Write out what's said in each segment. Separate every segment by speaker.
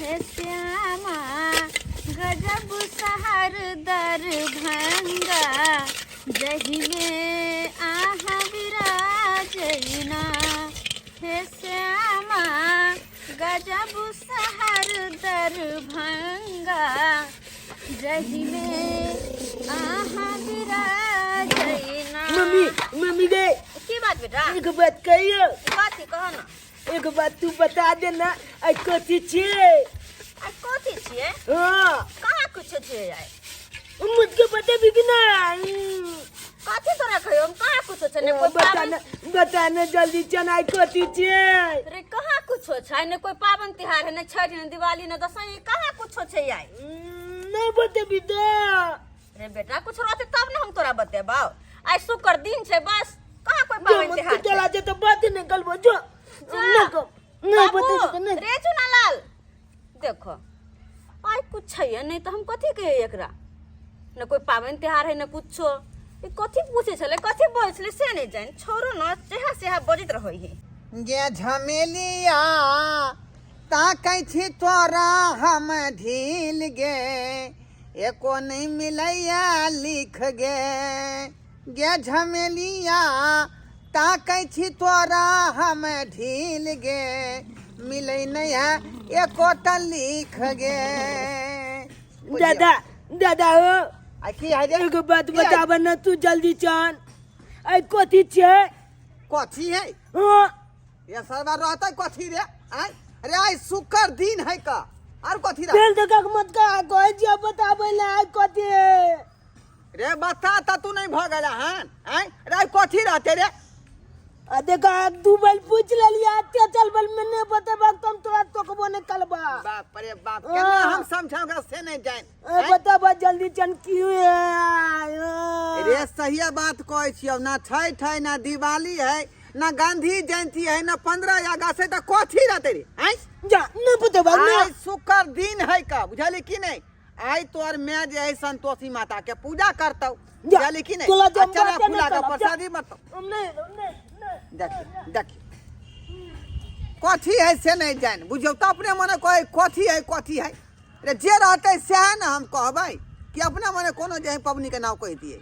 Speaker 1: हे श्यामा गजब शहर दरभंगा जहिमे आहाँ विराजैना हे श्यामा गजब शहर दरभंगा जहिमे आहाँ विराजैना।
Speaker 2: मम्मी मम्मी गे।
Speaker 1: की बात बेटा?
Speaker 2: एक बात कहियो।
Speaker 1: कथी कह ना।
Speaker 2: एक बात तू बता देना, आई कथी छियै?
Speaker 1: आ कथी छियै?
Speaker 2: हाँ।
Speaker 1: कहाँ कुछ छियै आइ?
Speaker 2: मुझके बतेबी कि ना?
Speaker 1: कथी तोरा कहियो, हम कहाँ कुछो छै ने कोई
Speaker 2: बता
Speaker 1: पाबनि
Speaker 2: ना, बता ना जल्दी चल, आई कथी छियै?
Speaker 1: रे कहाँ कुछो छै ने, कोई पाबनि तिहार है ने, छठ ने, दिवाली ने, दसैँ, कहाँ कुछो छै आइ?
Speaker 2: नहीं बतेबी तो।
Speaker 1: रे बेटा, कुछ रहते तब ने हम तोरा बतेबाओ। आइ शुक्र दिन छै बस, कहाँ कोई पाबनि
Speaker 2: जो
Speaker 1: तिहार
Speaker 2: मत चला जे तो बात नहीं करबो जो।
Speaker 1: जा।
Speaker 2: नहीं कह नहीं
Speaker 1: बाबू,
Speaker 2: बतेबी तो नहीं।
Speaker 1: रे चुनालाल देखो, आइ कुछ है नहीं तो हम कथी कहिए एकरा? न कोई पाबनि तिहार है न कुछो, ई कथी पूछे छलै कथी बोलै छलै से नहीं जानि। छोड़ो न, जेहा सेहा बजैत रहै है।
Speaker 3: गे झमेलिया ताकै छी तोरा हम ढील गे, एको नहि मिलैया लिख गे। गे झमेलिया ताकै छी तोरा हम ढील गे, मिलै नहि है एको टा लिख गे।
Speaker 2: दादा दादा हो।
Speaker 3: आ की है रे?
Speaker 2: एगो बात
Speaker 3: की है?
Speaker 2: बताब न तू जल्दी चल, आई कथी छै?
Speaker 3: कथी है?
Speaker 2: हाँ।
Speaker 3: ये सरवा रहता कथी रे? आय अरे आइ शुक्र दिन है का आर कथी रे?
Speaker 2: तेल देखा मत का कहै छियै बताबै ले आई कथी है।
Speaker 3: रे बता त तू नहीं भ गेला हन? आय रे आइ कथी रहते रे?
Speaker 2: आ देखा दू बैल पूछ लेलियै, ते चल बल में नहीं बतेबा तो हम तोरा तोकबो नहीं कलबा।
Speaker 3: बाप रे बाप, केना हम समझाऊंगा से नहीं जान।
Speaker 2: ए बताबा जल्दी चल क्यों है?
Speaker 3: रे सही बात कहै छियौ, ना छठ है ना दिवाली है ना गांधी जयंती है ना 15 अगस्त है, त कथी रहते रे? आय
Speaker 2: जा नहीं बतेबा ना।
Speaker 3: आइ शुक्र दिन है का, बुझली कि नहीं? आइ तोर मैं जे है संतोषी माता के पूजा करतौ,
Speaker 2: जा,
Speaker 3: बुझली कि नहीं?
Speaker 2: तोला
Speaker 3: आ
Speaker 2: जब
Speaker 3: चना
Speaker 2: बाते
Speaker 3: फुला
Speaker 2: नहीं
Speaker 3: के
Speaker 2: करब, जा।
Speaker 3: प्रसादी बटतौ।
Speaker 2: हम नहीं नहीं नहीं।
Speaker 3: देखियो देखियो कथी है से नहीं जान, बुझियौ त अपने मने कहै कथी है कथी है। रे जे रहतै सएह ने हम कहबै कि अपना मने कोनो जे है पबनी के नाम कहि दियै।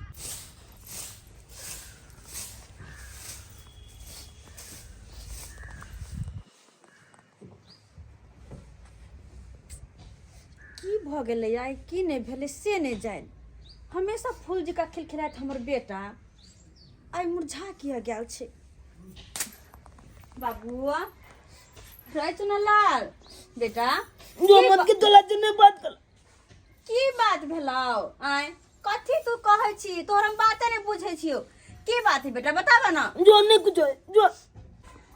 Speaker 1: की भऽ गेलै आइ, की नहि भेलै से नहि जानि। हमेशा फूल जकाँ खिलखिलाइत हमर बेटा आइ मुरझा किया गेल छै? बाबुआ रे चुनलाल बेटा,
Speaker 2: जो
Speaker 1: की
Speaker 2: मत के तोला जे नहीं बात कर।
Speaker 1: की बात भेलौ आइ? कथी तू कहै छी, तोहर हम बाते नहि बुझै छियौ। की बात है बेटा, बताबऽ ना।
Speaker 2: जो नहीं कुछ है जो।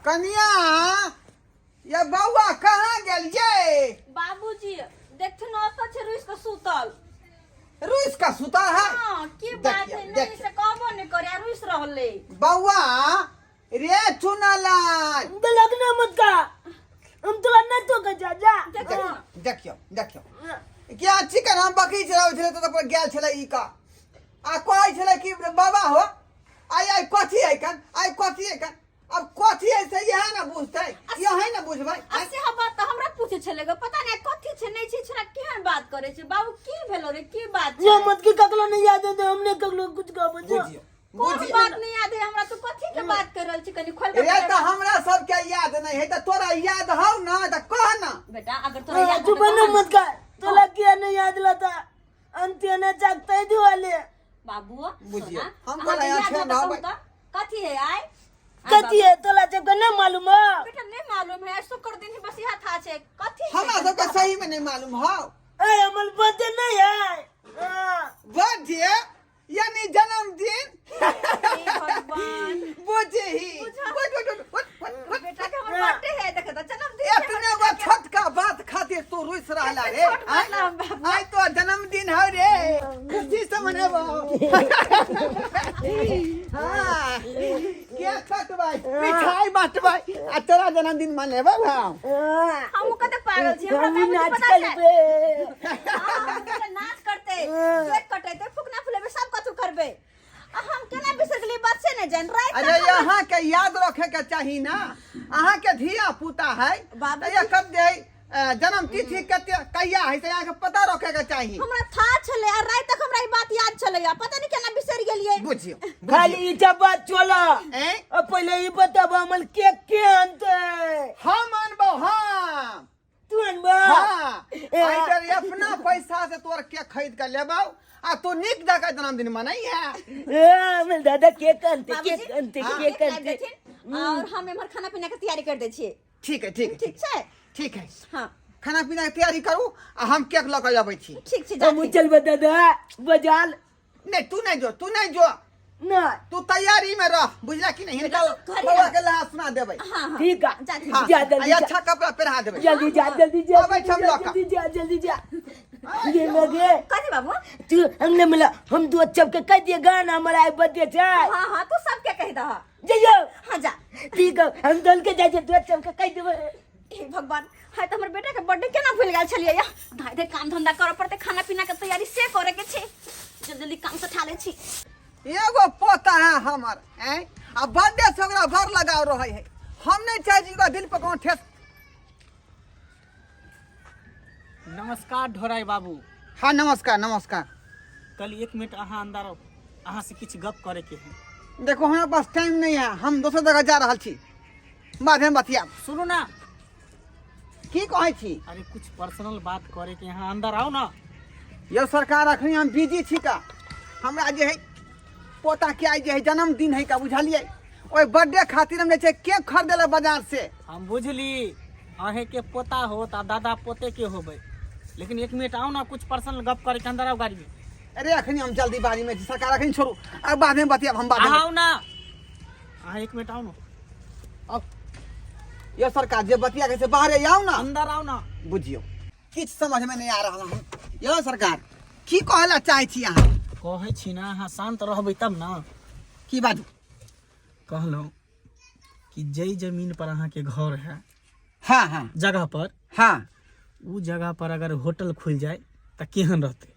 Speaker 3: कनिया ये बौआ कहाँ गेल ये?
Speaker 1: बाबूजी देखथिन ओतऽ छै रुसि कऽ सुतल।
Speaker 3: रुसि कऽ सुतल है?
Speaker 1: हाँ, की बात
Speaker 3: देखियौ,
Speaker 1: है? नहीं
Speaker 3: देखियौ।
Speaker 1: से कहबो नहीं करे आ रुसि रहलै।
Speaker 3: बौआ रे चुनालाल।
Speaker 2: तो लगना मत का, हम तोला नहीं तो जा जा।
Speaker 1: देखियौ।
Speaker 3: देखियौ देखियौ क्या चिकन हम बकरी चराबै छलै तऽ पर गेल छलै ई का आ कहै छलै कि बाबा हो आइ आइ कथी है कन, आइ कथी है कन। अब कथी है से इएह ने बुझतै, इएह ने बुझबै।
Speaker 1: आ से बात तऽ हमरा पूछे छलै ग, पता नहि कथी छै नहि छै, छोरा केहन बात करै छै। बाबू की भेलो रे, की बात छै?
Speaker 2: जो मत के ककरो नहीं याद है, हमने ककरो कुछ कहबो जो।
Speaker 3: बुझियौ
Speaker 1: कोन
Speaker 3: बुझियौ।
Speaker 1: बात नहीं याद है हमरा, तू कथी के बात कर रहल छी कनी खोल के
Speaker 3: रे
Speaker 1: बता।
Speaker 3: तऽ हमरा सबके याद नहीं है तऽ तोरा याद हौ ना तऽ कह ना।
Speaker 1: बेटा अगर तोरा याद
Speaker 2: चुप
Speaker 1: हौ तऽ
Speaker 2: ना
Speaker 1: कह
Speaker 2: मत का, तोला किया नहीं याद लता अंत्य ने जागता है दिवाले।
Speaker 1: बाबू
Speaker 3: बुझियौ,
Speaker 1: सोना,
Speaker 3: हम
Speaker 1: अहाँके
Speaker 3: कहलियै,
Speaker 1: याद
Speaker 3: छै
Speaker 1: हौ तऽ
Speaker 3: ना
Speaker 1: कहू
Speaker 3: भाई।
Speaker 1: तऽ, कथी है आइ?
Speaker 2: कथी है तोला जब ना मालूम है?
Speaker 1: बेटा नहीं मालूम है, शुक्र दिन ही बस यहाँ था छे कथी है?
Speaker 3: हमरा सबके सही में नहीं मालूम हौ।
Speaker 2: ए अमल बर्थडे नहीं है। हाँ।
Speaker 3: बर्थडे यानी जन्मदिन।
Speaker 1: हे भगवान।
Speaker 3: बुझही।
Speaker 1: बुझा।
Speaker 3: बुझ, बुझ, बुझ, बुझ, बुझ, बुझ।
Speaker 1: बेटा के हमर बर्थडे है, देख त जन्मदिन छै।
Speaker 3: इतने गो छोटका बात खातिर तू रुस रहला रे।
Speaker 1: छोट बात ला बाबू।
Speaker 3: आइ तो जन्मदिन है रे, खुशी से मनेबो। हाँ, केक कटबै, मिठाई बांटबै आ तोरा जन्मदिन मनेबो हम।
Speaker 2: हाँ।
Speaker 1: हम कते पागल छी, हमरा
Speaker 2: हम
Speaker 1: बाबूजी
Speaker 2: नाच
Speaker 1: पता छै।
Speaker 2: करबे।
Speaker 1: हाँ, हम कते नाच करते, केक कटेते, फुकना फुलेबे, सब कथू करबे। आ हम केना बिसर गेलियै बात से नहि जान। राति
Speaker 3: अरे यहाँ के याद रखे के चाही ना, अहाँ के धिया पुता है
Speaker 1: बाबूजी।
Speaker 3: तऽ एकर जे जन्म तिथि कते कहिया है से अहाँके पता रखे के चाही।
Speaker 1: हमरा था छलै आ राति तक हमरा ई बात याद छलै, पता नहीं केना बिसरि गेलियै।
Speaker 3: बुझियौ।
Speaker 2: खाली ई सब बात चला।
Speaker 3: ऐं?
Speaker 2: आ पहिले ई बताब हमर केक के आनतै?
Speaker 3: हम अनबौ, हम।
Speaker 2: तू अनबा?
Speaker 3: हाँ, आइ अपना पैसा से तोर केक खरीद के लेबौ आ तू नीक जगह जन्मदिन मनई है।
Speaker 2: ए हमर दादा केक आनतै,
Speaker 1: बाबूजी,
Speaker 2: केक आनतै,
Speaker 1: हाँ,
Speaker 2: केक
Speaker 1: केक लाबि
Speaker 2: आनतै।
Speaker 1: देथिन और हम एम्हर खाना पीना के तैयारी कर दै छियै।
Speaker 3: ठीक है, ठीक है।
Speaker 1: ठीक छै।
Speaker 3: ठीक है।
Speaker 1: हाँ।
Speaker 3: खाना पीना के तैयारी करू आ हम केक लऽ के अबै छी।
Speaker 1: ठीक छै।
Speaker 2: हमहूँ
Speaker 1: जाथिन।
Speaker 2: चलबै दादा बाजार।
Speaker 3: नहीं, तू नहीं जो, तू नहीं जो।
Speaker 2: नहीं।
Speaker 3: तू तैयारी में रह, बुझला कि नहीं? हिनका
Speaker 1: तू घरे
Speaker 3: बउआ
Speaker 1: रह।
Speaker 3: के लहा सुना देबै।
Speaker 1: हाँ, हाँ।
Speaker 2: ठीक है।
Speaker 1: जाथिन।
Speaker 3: हाँ,
Speaker 2: जा जल्दी
Speaker 3: आ
Speaker 2: जा।
Speaker 3: अच्छा कपड़ा पहिरा देबै।
Speaker 2: जल्दी जा, जल्दी जा।
Speaker 3: अबै
Speaker 2: जल्दी
Speaker 3: छी हम
Speaker 2: जा,
Speaker 3: लऽ कऽ।
Speaker 2: जल्दी जा, जल्दी जा। ये लगे।
Speaker 1: कथी बाबू?
Speaker 2: तू हमने मिला, हम दो चप के कह दिए गाना हमारा आई बर्थडे छै।
Speaker 1: हाँ हाँ, तू सबके कह दह।
Speaker 2: जइयो।
Speaker 1: हाँ जा।
Speaker 2: ठीक है, हम दल के जाइ छियै, दो चप के कह देबै।
Speaker 1: हे भगवान, हाय तऽ हमर बेटा के बर्थडे केना भूल गेल छलियै या। धाय धाय काम धंधा करऽ पड़तै, खाना पीना के तैयारी से करे के छै। जल्दी जल्दी काम से ठा लै छी।
Speaker 3: एगो पोता है हमर, हैं, आ बर्थडे से ओकरा भर लगाव रहै है। हम नहीं चाहै छी ओकरा दिल पर कोनो ठेस।
Speaker 4: नमस्कार ढोराई बाबू।
Speaker 3: हाँ नमस्कार, नमस्कार।
Speaker 4: कल एक मिनट अहाँ अंदर आउ, अहाँ से किछु गप करे के है।
Speaker 3: देखो हमरा पास टाइम नहीं है, हम दोसर जगह जा रहल छी, बाद में बतियाब।
Speaker 4: सुनू ना।
Speaker 3: की कहै छी?
Speaker 4: अरे कुछ पर्सनल बात करे के, यहाँ अंदर आओ ना।
Speaker 3: यौ सरकार, अखनी हम बिजी छी का, हमरा जे है पोता के आइ जे है जन्मदिन है का, बुझलियै? ओहि बर्थडे खातिर हम जे छै केक खरीदे ला बाजार से।
Speaker 4: हम बुझली अहें के पोता हो त दादा पोते के होबै, लेकिन एक मिनट आओ ना, कुछ पर्सनल गप करे के, अंदर आओ गाड़ी में।
Speaker 3: अरे अखनी हम जल्दीबाजी में छी सरकार, अखनी छोड़ू, अब बाद में बतियाब हम, बाद में।
Speaker 4: आओ ना, अहाँ एक मिनट आओ ना।
Speaker 3: अब यो सरकार जे बतिया के से बाहरे आओ ना।
Speaker 4: अंदर आओ ना।
Speaker 3: बुझियो किछु समझ में नहीं आ रहा है। यो सरकार की कहला चाहे छी अहाँ?
Speaker 4: कहै छी ना, अहाँ शांत रहबै तब ना।
Speaker 3: की बाजू?
Speaker 4: कहलहुँ कि जै जमीन पर अहाँ के घर है,
Speaker 3: हाँ हाँ,
Speaker 4: जगह पर,
Speaker 3: हाँ,
Speaker 4: उ जगह पर अगर होटल खुल जाए त केहन रहतै?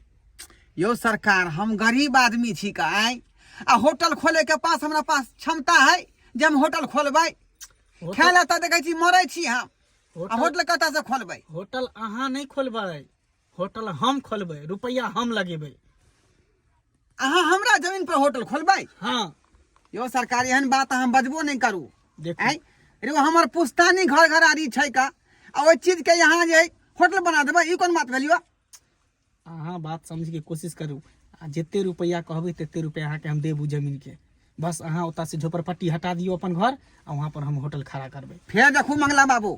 Speaker 3: यो सरकार, हम गरीब आदमी छी का आय, आ होटल खोले के पास हमरा पास क्षमता है जे हम होटल खोलबै? खाय ला तऽ देखै छी मरै छी हम, आ होटल कतऽ से खोलबै?
Speaker 4: होटल अहाँ नहीं खोलबै, होटल हम खोलबै, रुपया हम लगेबै।
Speaker 3: अहाँ हमरा जमीन पर होटल खोलबै?
Speaker 4: हाँ।
Speaker 3: यो सरकार, एहन बात अहाँ बजबो नहीं करू।
Speaker 4: देखू।
Speaker 3: आँय रे, हमर पुस्तानी घर घरारी छै का, आ ओहि चीज के यहाँ जे होटल बना देबै, ई कोन बात भेल यो?
Speaker 4: अहाँ बात समझके कोशिश करू, आ जते रुपया कहबै तते रुपया अहाँके हम देब उ जमीन के। बस अहाँ ओतऽ से झोपड़पट्टी हटा दियौ अपन घर, आ वहाँ पर हम होटल खड़ा करबै।
Speaker 3: फेर देखू मंगला बाबू,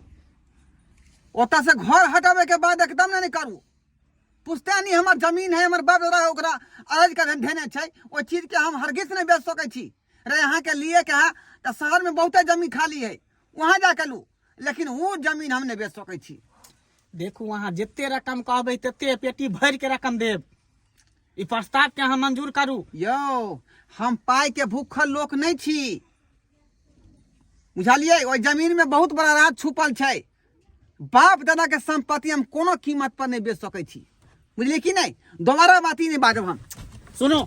Speaker 3: ओतऽ से घर हटाबै के बाद एकदम नहीं करू। पुश्तैनी हमर जमीन है, हमर बाप दादा ओकरा अरज के धेने छै, ओहि चीज के हम हरगिज नहीं बेच सकै छी। रे अहाँ के लिए के है तऽ शहर में बहुते जमीन खाली है, वहाँ जाके लू, लेकिन वो जमीन हम नहीं बेच सकै छी।
Speaker 4: देखू, अहाँ जते रकम कहबै तते पेटी भरि के रकम देब। ई प्रस्ताव के अहाँ मंजूर करू।
Speaker 3: यौ, हम पाई के भूखल लोक नहीं छी, बुझलियै? ओहि जमीन में बहुत बड़ा राज छुपल छै। बाप दादा के संपत्ति हम कोनो कीमत पर नहीं बेच सकै छी, बुझलियै कि नहीं? दोबारा बात ही नहीं बाजब हम।
Speaker 4: सुनो,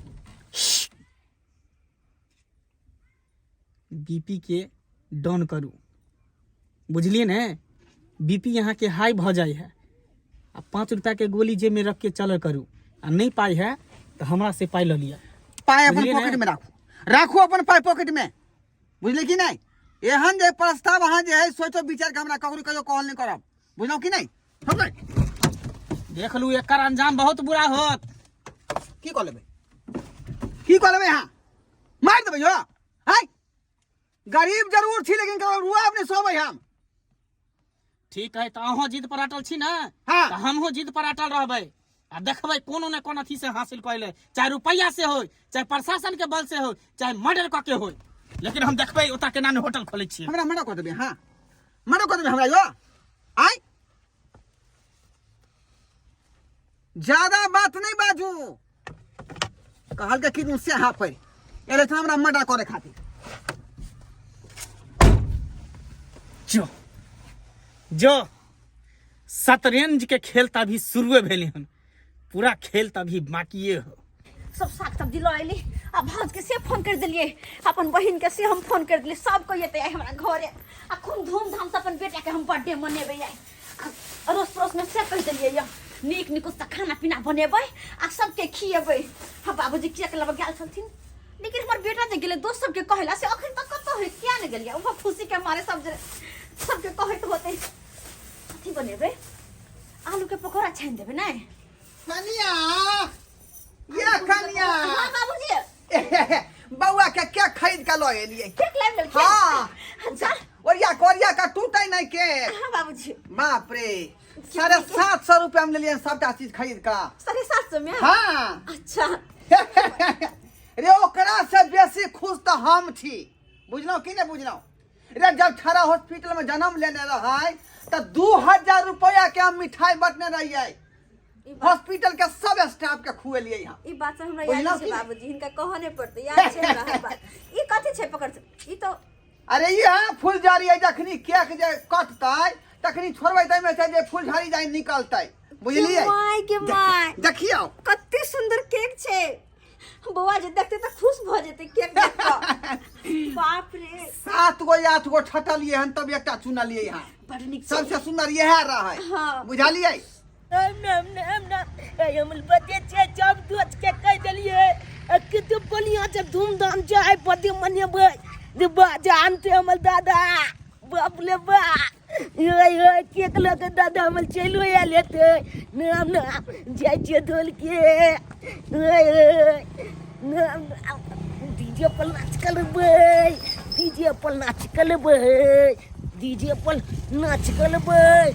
Speaker 4: बीपी के डाउन करू, बुझलियै ने? बीपी अहाँके हाई भऽ जाइ है, आ 5 रुपया के गोली जेब में रख के चलल करू, आ नहीं पाइ है तऽ हमरा से पाइ लऽ लिअ।
Speaker 3: पाइ अपन
Speaker 4: बुझलियै ने?
Speaker 3: पॉकेट में राखू, राखू अपन पाइ पॉकेट में, बुझलियै कि नहीं? एहन जे प्रस्ताव अहाँ जे है सोचो विचार के हमरा ककरो कहियो कहल नहीं करब, बुझलहुँ कि नहीं? हम नहीं।
Speaker 4: देख लू, एकर अंजाम बहुत बुरा होत।
Speaker 3: की कऽ लेबै, की कऽ लेबै अहाँ? मारि देबै यौ? आँय, गरीब जरूर छी लेकिन ककरो रुआब नहि सोबै हम।
Speaker 4: ठीक है, तऽ अहूँ जिद पर अटल छी ने?
Speaker 3: हाँ।
Speaker 4: तऽ हमहूँ जिद पर अटल रहबै, आ देखबै कोनो ने कोनो अथी से हासिल कऽ ले, चाहे रुपैआ से होय, चाहे प्रशासन के बल से होय, चाहे मर्डर कऽ के होय, लेकिन हम देखबै ओतऽ केना ने होटल खोलै छियै।
Speaker 3: हमरा मना कऽ देबै? हाँ, मना कऽ देबै हमरा यौ? आँय, ज्यादा बात नहीं बाजू। कहलकै कि से हाँ पर एले छौ हमरा मर्डर करे खातिर।
Speaker 4: जो जो शतरंज के खेल तऽ अभी शुरुए भेलै हन, पूरा खेल तऽ अभी बाकिए हो।
Speaker 1: सब साग सब्जी लऽ अयली, आ भाउज के से फोन कर देलियै, अपन बहिन के से हम फोन कर देलियै, सब कोइ एतै आइ हमरा घरे, आ खूब धूमधाम से अपन बेटा के हम बर्थडे मनेबै आइ। अड़ोस पड़ोस में से कहि देलियै यऽ नीक नीक से खाना पीना बनेबै आ सबके खिएबै। हम बाबूजी केक लेबऽ गेल छलथिन, लेकिन हमर बेटा जे गेलै दोस्त सबके कहै ला से अखन तक कतऽ है किया नहि गेलियै? ओहो खुशी के मारे सब जे सबके कहैत होतै। कथी बनेबै? आलू के पकौड़ा छानि देबै नहि?
Speaker 3: कनिया, ये कनिया।
Speaker 1: हाँ बाबूजी।
Speaker 3: बौआ के केक खरीद के लऽ एलियै।
Speaker 1: केक लाबि लेलखिन?
Speaker 3: हाँ।
Speaker 1: अच्छा।
Speaker 3: ओरिया के, ओरिया के, टूटे नहीं केक।
Speaker 1: हाँ बाबूजी।
Speaker 3: बाप रे, 750 रुपया में लेलियै सबटा चीज खरीद के।
Speaker 1: 750 में?
Speaker 3: हाँ।
Speaker 1: अच्छा।
Speaker 3: रे ओकरा से बेसी खुश तऽ हम छी, बुझलहुँ कि नहि बुझलहुँ? रे जब छड़ा हॉस्पिटल में जन्म लेने रहै तऽ 2000 रुपया के हम मिठाई बटने रहियै,
Speaker 1: ई बात
Speaker 3: हॉस्पिटल के सब स्टाफ के खुएलियै हम।
Speaker 1: ई बात सब हमरा याद
Speaker 3: बुझलहुँ
Speaker 1: छै
Speaker 3: कि नहि?
Speaker 1: बाबूजी, हिनका कहऽ नहि पड़तै, याद छै हमरा हर बात। ई कथी छै? पकड़, ई तो
Speaker 3: अरे इएह फुलझड़ी है, जखनी केक जे कटतै तखनी छोड़बै ताहिमे से जे फुलझड़ी जाय निकलतै, बुझलियै?
Speaker 1: My के my.
Speaker 3: देखियौ
Speaker 1: कते सुंदर केक छै। बौआ जे देखते तऽ खुश भऽ जेतै केक देख कऽ। बाप रे।
Speaker 3: 7 गो 8 गो छटलियै हन तब एकटा चुनलियै हन।
Speaker 1: बड़ नीक छै।
Speaker 3: सबसे सुंदर इएह रहै।
Speaker 1: हाँ।
Speaker 3: बुझलियै?
Speaker 2: हम हम हम बदे छै जब दोस्त के कह देलिए कते बढ़िया से धूमधाम से आइ बदे मनेबै जे बा जानते हमर दादा, बाप रे बा। ओए ओए केक लऽ के दादा हमर चलि आयल हेतै। नाम नाम जाइ छियै धोल के। ओए ओए नाम नाम डीजे पर नाच करबै, डीजे पर नाच करबै, डीजे पर नाच करबै।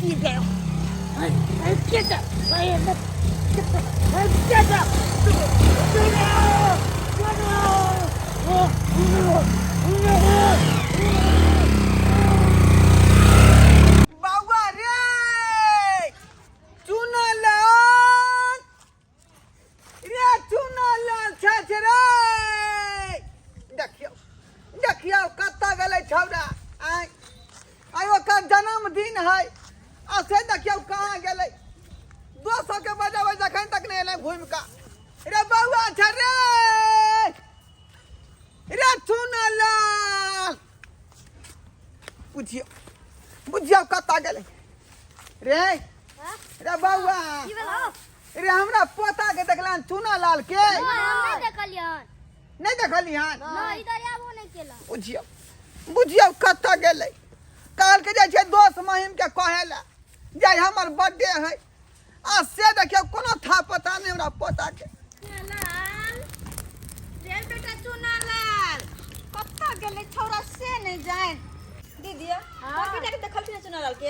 Speaker 2: डीजे
Speaker 3: बौआ रे चुनलाल, रे चुनलाल छथि रे। देखियौ देखियौ कतऽ गेलै छौड़ा। आइ आइ ओकर जन्मदिन है आ से देखियौ कहाँ गेलै। दोस्त सबके बजाबै जखन तक नहि एलै घुमि कऽ। रे बौआ छै रे, रे चुनलाल, बुझियौ बुझियौ कतऽ गेलै रे। रे बौआ रे, हमरा पोता के देखलन चुनालाल के?
Speaker 5: नहि देखलियन।
Speaker 3: नहि देखलियन?
Speaker 5: नहि, इधर आबो नहि केला।
Speaker 3: बुझियौ बुझियौ कतऽ गेलै। कहलकै जाइ छै दोस्त महिम के कहै लए जे हमर बर्थडे है आ से देखियौ कोनो था पता नहि हमरा पोता के।
Speaker 1: चुनालाल रे बेटा चुनालाल, कतऽ गेलै छौड़ा से नहि जानि। दीदी, तोहर बेटा के देखलखिन हँ चुनालाल के?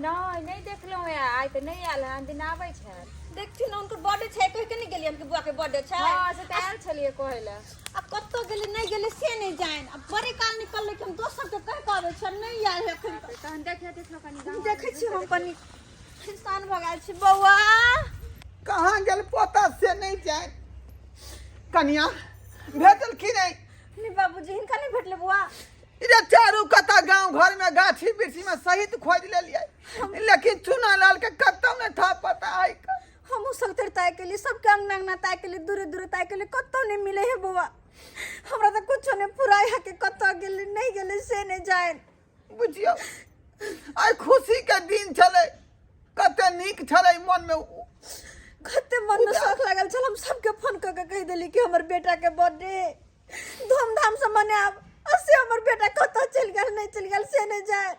Speaker 6: नहि, नहि देखलहुँ हेँ। आइ तऽ नहि आयल हन, दिन आबै छल।
Speaker 1: देखथिन ने, हुनकर बर्थडे छै, कहि के नहि गेलियै हम कि बुआ के बर्थडे छै?
Speaker 6: हँ, से तऽ आयल छलियै कहै लए।
Speaker 1: आ कतऽ गेलै नहि गेलै से नहि जानि। आ बड़े काल निकललै कि हम दोस्त सबके कहि के आबै छियै, नहि आयल है एखन तक।
Speaker 6: तहन देखियौ देखियौ कनि गाँव।
Speaker 1: देखै छी, हम कनि परेशान भऽ गेल छी बौआ।
Speaker 3: कहाँ गेल पोता से नहि जानि। कनिया भेटल की नहि?
Speaker 1: नहि बाबूजी, हिनका नहि भेटलै बौआ।
Speaker 3: रे चारू कता गांव घर में गाछी वृक्षी में सहित खोज लेलियै, लेकिन चुनालाल के कतौ नहि था पता है।
Speaker 1: हमहूँ सभतरि ताकि केलियै, सबके अंगना अंगना ताकि केलियै, दूरे दूरे ताकि केलियै, कतौ नहि मिलै है बौआ। हमरा तऽ कुछो नहि फुराय है कि कतऽ गेलै नहि गेलै से नहि जानि।
Speaker 3: बुझियौ आइ खुशी के दिन छलै, कते नीक छलै मन में,
Speaker 1: कते मन में शौक लागल छल। हम सबके फोन कऽ के कहि देली कि हमर बेटा के बर्थडे धूमधाम से मनायब, आ से हमर बेटा कतऽ चलि गेल नहि चलि गेल से नहि जाय।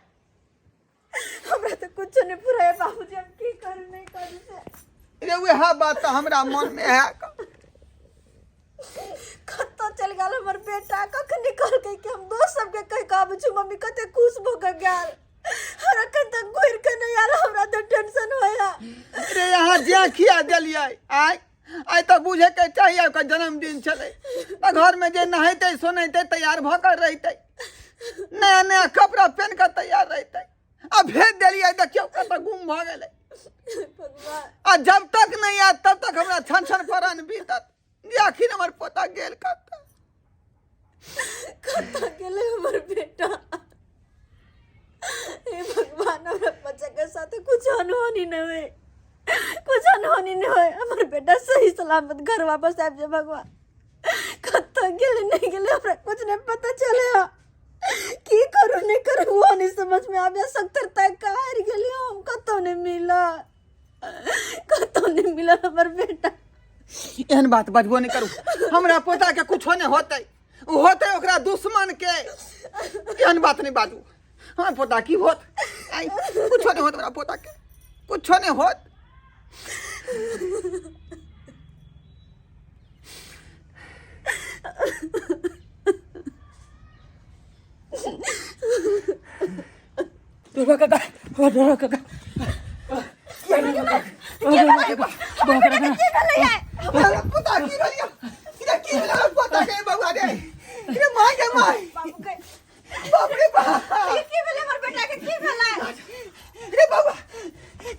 Speaker 1: हमरा तऽ कुछो नहि फुराय बाबूजी, हम की करू नहि करू से।
Speaker 3: रे वएह बात तऽ हमरा मन में है।
Speaker 1: कतऽ चलि गेल हमर बेटा? कखनी कहलकै कि हम दोस्त सबके कहि कऽ आबै छी मम्मी, कते खुश भऽ कऽ गेल। हमरा एखन तक घुरि कऽ नहि आयल, हमरा तऽ टेंशन होइया।
Speaker 3: रे यहाँ जे खिया देलियै आइ आइ तऽ बुझे के चाहिए ओकर जन्मदिन छलै तऽ घर में जे नहेतै सोनेतै तैयार भऽ कऽ रहितै, नया नया कपड़ा पहन कऽ तैयार रहितै, आ भेज देलियै देखियौ कतऽ गुम भऽ गेलै।
Speaker 1: भगवान।
Speaker 3: आ जब तक नहि आयत तब तक हमरा छन छन परान बीतत जे आखिर हमर पोता गेल कतऽ।
Speaker 1: कतऽ गेलै हमर बेटा? हे भगवान, हमरा बच्चा के साथ कुछ अनहोनी नहीं होए, कुछ अनहोनी नहीं होए, हमर बेटा सही सलामत घर वापस आबि जाए। भगवान, कतऽ गेलै नहि गेलै हमरा कुछ नहीं पता चले। की करू नहि करू ओहो नहि समझमे आबैए। सत्तर तक हारि गेलियै हम, कतहु नहि मिलल, कतहु नहि मिलल हमर बेटा।
Speaker 3: एहन बात बजबो नहि करू। हमरा पोता के कुछो नहि होतै, ओ होतै ओकरा दुश्मन के। एहन बात नहि बाजू। हमरा पोता की होत? आइ कुछो नहि होत हमरा पोता के, कुछो नहि होत।
Speaker 4: ढोरा काका, ओ ढोरा काका,
Speaker 3: हमरा पोता की भेल? रे की भेल हमरा पोता के? बौआ रे, रे माय गे माय, बाप रे बाप,
Speaker 1: की भेलै हमर बेटा के? की भेलै
Speaker 3: रे बौआ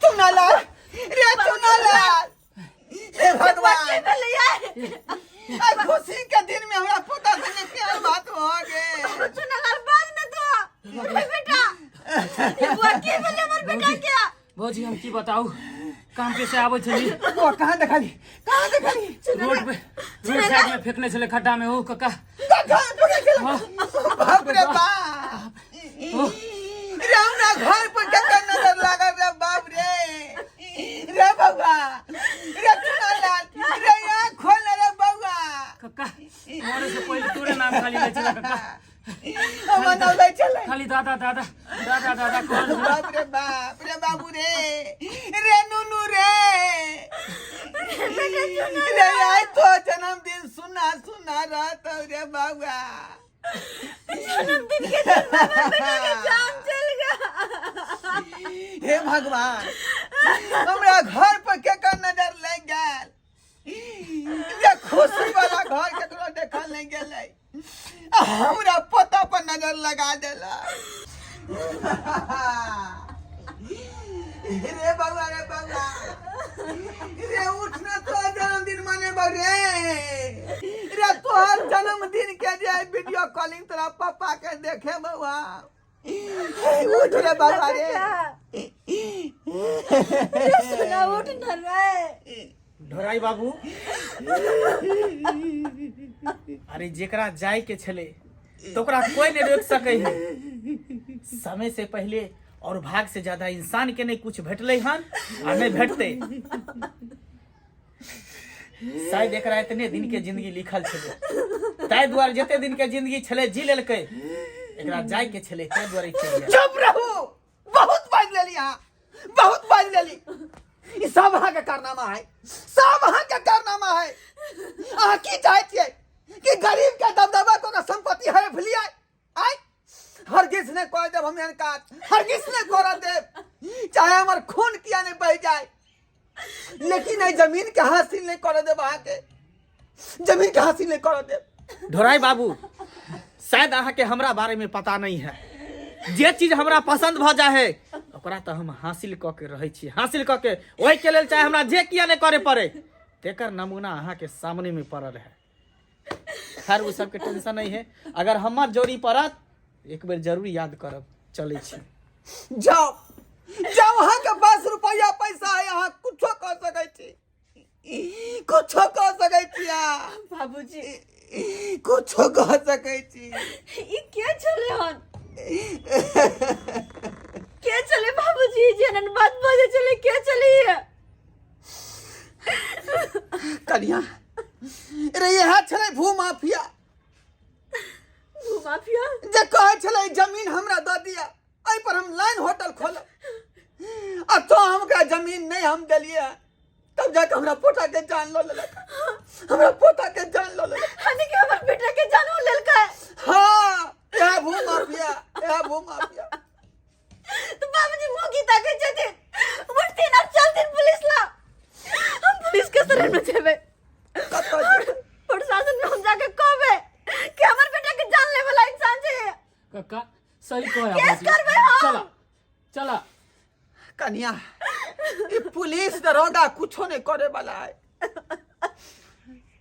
Speaker 3: चुना लाल रे, चुना लाल, हे भगवान,
Speaker 1: की भेलै यार?
Speaker 3: आइ खुशी के दिन में हमरा पोता संगे प्यार बात हो गे।
Speaker 1: चुनालाल, बाज ने तो रे बेटा, ये बुआ, की भेलै हमर बेटा के?
Speaker 4: भौजी, हम की बताऊ, काम पे से आबै छली।
Speaker 3: बौआ, कहाँ देखली, कहाँ देखली?
Speaker 4: रोड पे, रोड साइड में फेंकने छलै खड्डा में। ओ काका,
Speaker 3: कहाँ पकड़ छलै? बाप रे बाप रे, हमरा घर पर केकर नजर लागल रे? बाप रे, रे बौआ रे, चुना लाल रे, आँख खोल रे बौआ।
Speaker 4: काका, मरे से पहिले तोरे नाम खाली लै छलै काका।
Speaker 3: हमर नाम लै छलै?
Speaker 4: खाली दादा दादा दादा दादा कहल छलै।
Speaker 3: बाप रे बाप रे, बाबू रे, रे नुनू रे, रे आइ तो जन्मदिन सुना सुना रहत रे बौआ।
Speaker 1: जन्मदिन के दिन हमर बेटा के जान चल गया।
Speaker 3: हे भगवान, हमरा घर पर केकर नजर लागि गेल? जे खुशी वाला घर केकरो देखल नहि गेलै, आ हमरा पोता पर नजर लगा देला रे। बौआ रे, बौआ रे, उठना, तो जन्मदिन मनेबौ रे। रे तोहर जन्मदिन के जे वीडियो कॉलिंग तोरा पापा के देखे। बौआ उठ रे, बौआ रे।
Speaker 1: सुना, उठ न रे।
Speaker 4: ढोराई बाबू, अरे जेकरा जाय के छले तो ओकरा कोई नहीं रोक सके है। समय से पहले और भाग से ज्यादा इंसान के नहीं कुछ भेटले हन आ नहीं भेटते। शायद एकरा इतने दिन के जिंदगी लिखल छले, ताहि दुआरे जते दिन के जिंदगी छले जी लेलकै। एकरा जाय के छले, ताहि दुआरे चलि गेल।
Speaker 3: चुप रहू, बहुत बाजि लेली अहाँ, बहुत बाजि लेली। ई सब अहाँके कारनामा है, सब अहाँके कारनामा है। अहाँ की चाहै छियै कि गरीब के दबदबा को के संपत्ति हड़प लियै? आय हरगिज नहि कर देब हम एहन काज, हरगिज नहि करऽ देब। चाहे हमर खून किया नहि बहि जाए, लेकिन एहि जमीन के हासिल नहि करऽ देब, अहाँके जमीन के हासिल नहि करऽ देब।
Speaker 4: ढोराई बाबू, शायद अहाँके हमरा बारे में पता नहीं है। जे चीज हमरा पसंद भऽ जाए है, ओकरा तऽ हम हासिल कऽ के रहै छी, हासिल कऽ के। ओहिके लेल चाहे हमरा जे किया नहि करे पड़े, तेकर नमूना अहाँके सामने में पड़ल है। खैर, ओ सबके टेंशन नहीं है। अगर हमर जोड़ी पड़त, एक बेर जरूर याद करब। चलै छी।
Speaker 3: जाओ जाओ, अहाँके पास रुपया पैसा है, अहाँ कुछो कऽ सकै छी, कुछो कऽ सकै छी अहाँ।
Speaker 1: बाबूजी,
Speaker 3: कुछो कऽ सकै छी।
Speaker 1: ई के छले हन? के छले बाबूजी, जे एहन बात बजै छले? के छले ई?
Speaker 3: कनिया रे, इएह छलै भू माफिया।
Speaker 1: भूमाफिया?
Speaker 3: जे कहै छलै जमीन हमरा दऽ दिअ, एहि पर हम लाइन होटल खोलब। आ तो हम ओकरा जमीन नहि हम देलियै, तब जाके हमरा पोता के जान लऽ लेलक, हमरा पोता के जान लऽ लेलक।
Speaker 1: हानि के हमर बेटा के जान लेलकै?
Speaker 3: हाँ, इएह भू माफिया, इएह भू माफिया।
Speaker 1: तो बाबूजी मुंह की ताके छथिन? उठथिन और चलथिन पुलिस ला। हम पुलिस के शरण में जेबै।
Speaker 3: कतऽ जेबै?
Speaker 1: प्रशासन में हम जाके कहबै कि हमर बेटा के जान ले वाला इंसान छै।
Speaker 7: काका सही कहे।
Speaker 1: केस करबै हम।
Speaker 7: चला चला।
Speaker 3: कनिया, ई पुलिस दरोगा कुछो नहीं करे वाला है।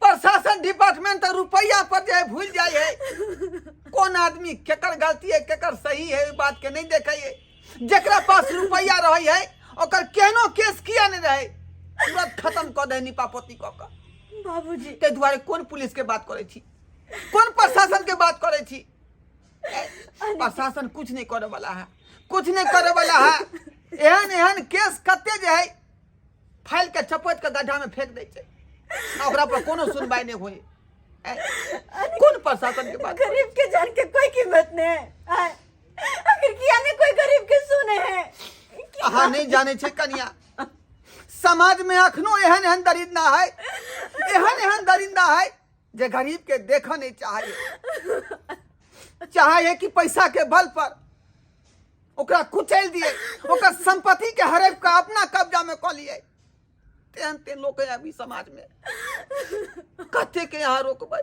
Speaker 3: प्रशासन डिपार्टमेंट तो रुपया पर जे है भूल जाए है। कौन आदमी केकर गलती है, केकर सही है, ई बात के नहीं देखे है। जेकरा पास रुपया रहे है, ओकर केहनो केस किया नहीं रहे, तुरंत खत्म कर दे निपा पोती कऽ के।
Speaker 1: बाबूजी,
Speaker 3: ताहि दुआरे कोन पुलिस के बात करै छी, कोन प्रशासन के बात करै छी? प्रशासन कुछ नहीं करे वाला है, कुछ नहीं करे वाला है। एहन एहन केस कते जे है फाइल के चपट के गड्ढा में फेंक दै छै, आ ओकरा पर कोनो सुनवाई नहीं होई। कोन प्रशासन के बात?
Speaker 1: गरीब के जान के कोई कीमत नहीं है। आय, आखिर किया नहीं कोई गरीब के सुने है?
Speaker 3: अहाँ नहीं जाने छै कनिया, समाज में अखनो एहन एहन दरिंदा है, एहन एहन दरिंदा है जे गरीब के देखऽ नहीं चाहे, चाहे है कि पैसा के बल पर ओकरा कुचल दिए, ओकर संपत्ति के हड़प के अपना कब्जा में कऽ लिए। तेहन तेहन लोक है अभी समाज में। कते के यहाँ रोकबै,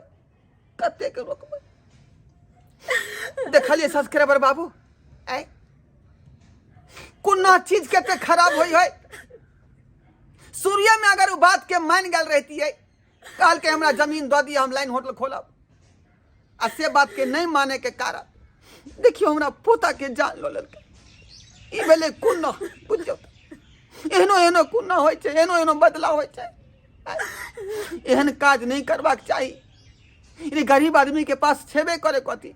Speaker 3: कते के रोकबै? देखलिए सब्सक्राइबर बाबू, ऐ कोना चीज कते खराब होई है। सूर्य में अगर उ बात के मान गेल रहती है, कहल के हमरा जमीन दऽ दिअ, हम लाइन होटल खोलब, आ से बात के नहीं माने के कारण देखियो हमरा पोता के जान लऽ लेलकै। ई भेलै कोना, बुझियौ एहनो एहनो कोना होइ छै, एहनो एहनो बदलाव होइ छै। एहन काज नहीं करबाक चाही। ई गरीब आदमी के पास छेबे करे कथी,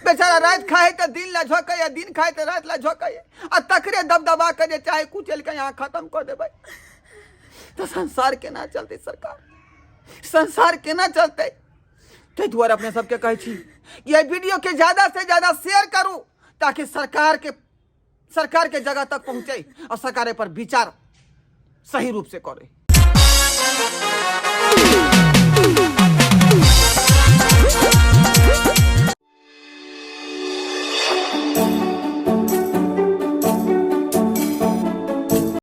Speaker 3: बेचारा रात खाए तो दिन ला झोंकै या दिन खाए तो रात ला झोंकै, आ तकरे दबदबा के जे चाहे कुचल के यहाँ खत्म कर देबै तो संसार केना चलतै सरकार, संसार केना चलतै? ताहि दुआरे अपने सबके कहै छी कि एहि वीडियो के ज्यादा से ज्यादा शेयर करू ताकि सरकार के जगह तक पहुँचे और सरकार एहि पर विचार सही रूप से करे।